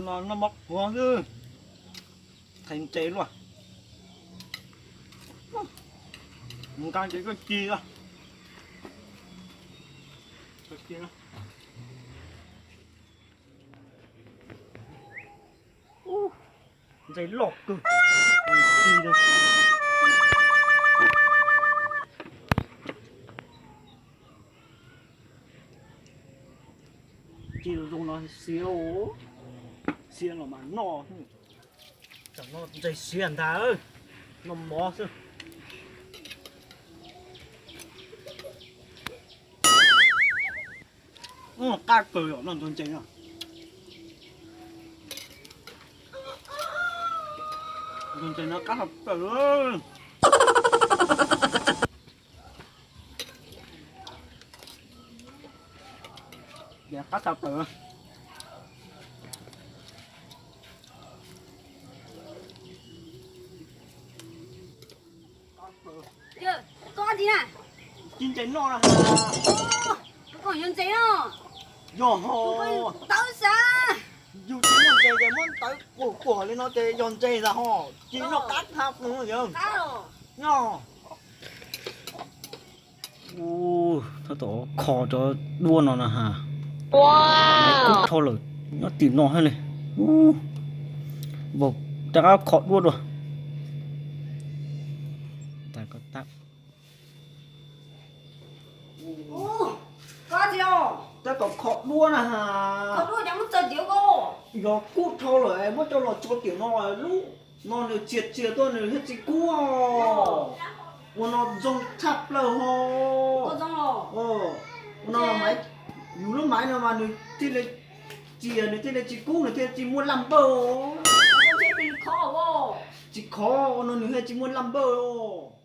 Noj mov qhuav xwb, qhia ntses luaj. Nqa ntses koj ci a. Ntses loj kawg. Ci zoo no xiav, xiav los mas noj. Tam no ntses siav ntag, noj mov xwb. Qab kawg yom, noj ntses no. Ntses no qab tshaj plaws. Qab tshaj plaws. Ci ntses noj na. Yog ho, yus tsis muaj ntses ces muab ntawv quag quag li no ces yog ntses ntag ho. Ci noj qab tshaj plaws yog. Noj. Tab tom kho cov duab no na ha. Kub dhau lawm, nyob tim no thiab li. Vauv, rov qab kho duab dua. Tab tom kho duab na ha. Yog kub dhau lawm, muab coj los tso tim no, lub no nws txias txias tuaj nws thiaj tsis kub. Ua no zoo tshaj plaws ho. Ua no, yus lub maiv no mas nws thiaj li txias, nws thiaj li tsis kub, nws thiaj tsis muaj laj npawj. Tsis khov, ua no nws thiaj tsis muaj laj npawj os.